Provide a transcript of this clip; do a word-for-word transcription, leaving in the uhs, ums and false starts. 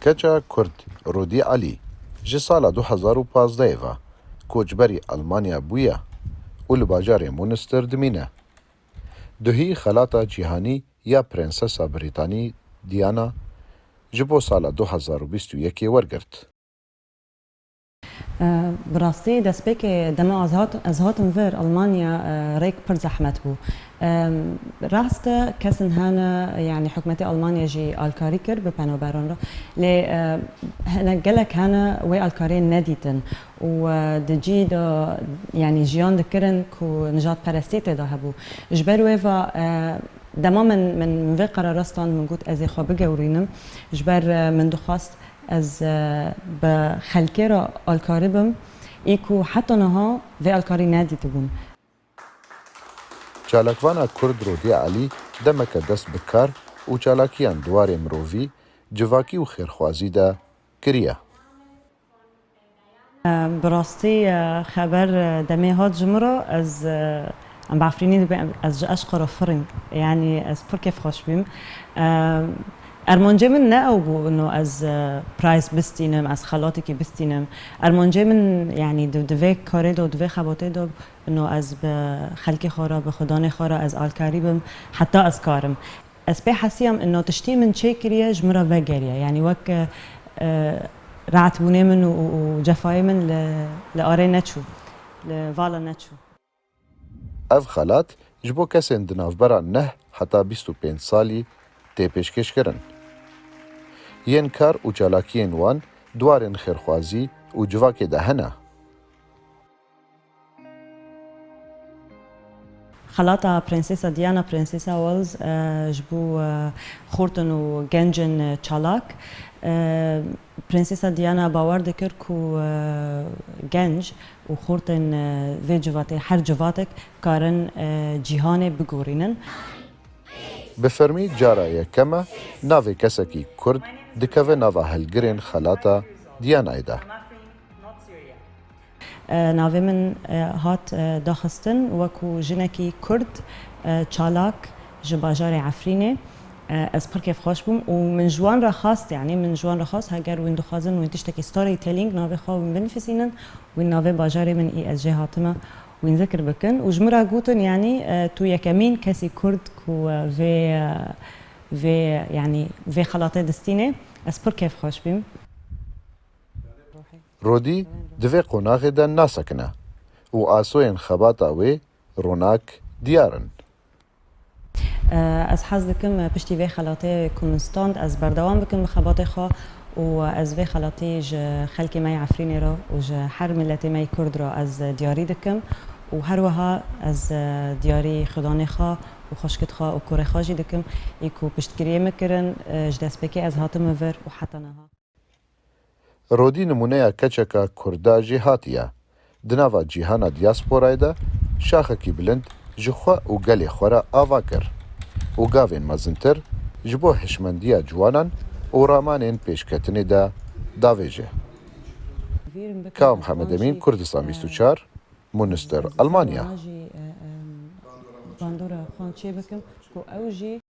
Keça Kurd Rodî Elî ji sala du hezar û pazdehê ve koçberî Almanya bûye û li bajarê Munster dimîne. Duhî xelata cîhanî ya Prensesa Brîtanî Diana ji bo sala du hezar û bîst û yekê wergirt. E, Bi rastî destpêkê dema ez hat, ez hatim vir Almanya, e, rêk pir zehmet bû. E, Rast e, kesin hene, yanî hikûmetê Almanya jî alkarî kir bi penaberan re. Lê, e, hene gelek hene wê alkariyê nedîtin û, e, di cî de, yanî jiyan dikirin ku nijadperestî tê de hebû. Ji ber wê ve, e, dema min, min, min vê qerara stand, min got ez ê xwe bigewrînim. Ji ber, e, min dixwest ez, e, bi xelkê re alkarî bim, î ku heta niha vê alkarî nedîtibûn. Çalakvana Kurd Rodî Elî demeke dest bi kar û çalakiyan di warê mirovî, civakî û xêrxwazî de kiriye. Bi rastî, e, xeber, e, demê hat ji min re, ez, e, em bi Efrînî dibê, em, ez ji eşqa re firîm. Yanî ez pir kêfxweş bûm. E, Ermancê min ne ew bû, ino ez, e, prize bistînim, ez xelatekî bistînim. Ermancê min, yanî di, di vê karê de, di vê xebatê de, ino ez bi xelkê xwe re, bi xudanê xwe re ez alkarî bim, heta ez karim. Ez pê hesiyam ino tiştî min çêkiriye ji min re vegeriye. Yanî wek, e, e, rahatbûnê min û, û, û cefayê min li, li arê neçû, li vala neçû. Ev xelat ji bo kesên di navbera neh heta bîst û pênc salî tê pêşkêşkirin. Yên kar û çalakiyên wan di warên xêrxwazî û civakê de hene. Xelata Prensesa Diana, Prensesa Wales, e, ji bo, e, xortin û gencên, e, çalak. E, Prensesa Diana bawer dikir ku, e, genc û xortên, e, vê civatê, her civatek karin, e, cîhanê bigorînin. Bi fermî cara yekem e navê kesekî Kurd dikeve nava hilgirên xelata Dianayê de. E, Navê min, e, hat, e, daxistin wekû jinekî Kurd, e, çalak ji bajarê Efrînê. E, ez pir kêfxweş bûm û min ji wan re xwest, yanî min ji wan re xwest, heger wîn dixwazin wîn tiştekî storytelling navê xwe wîn binifisînin, wîn navê bajarê min î ez jê hatime wîn zikir bikin. Û ji min re gotin, yanî, e, tu yekemîn kesî Kurd ku, e, vê, e, vê, yanî vê xelatê distînê, ez pir kêfxweş bîm. Rodî di vê qonaxê de nasekine û asoyên xebata wê ronak diyar in. Ez hez dikim piştî vê xelatê ku min stand, ez berdewam bikim bi xebatê xwe û ez vê xelatî ji xelkê me yê Efrînê re û ji her miletê me yê Kurd re ez diyarî dikim û her wiha ez diyarî xudanê xwe û xwişkit xwe û kurê xwe jî dikim, ê ku piştgiriyê min kirin, ji destpêkê ez hatime vir û heta niha. Rodî nimûneya keçeka Kurda jêhatî ye. Di nava cîhana diyasporayê de şaxekî bilind ji xwe û gelê xwe re ava kir û gavên mezintir ji bo hişmendiya ciwanan û ramanên pêşketinê de davêje. Ka Mihemed Emîn, Kurdistan bîst û çar, Munster, Almanya. Bandora xwe çê bikim ku ew jî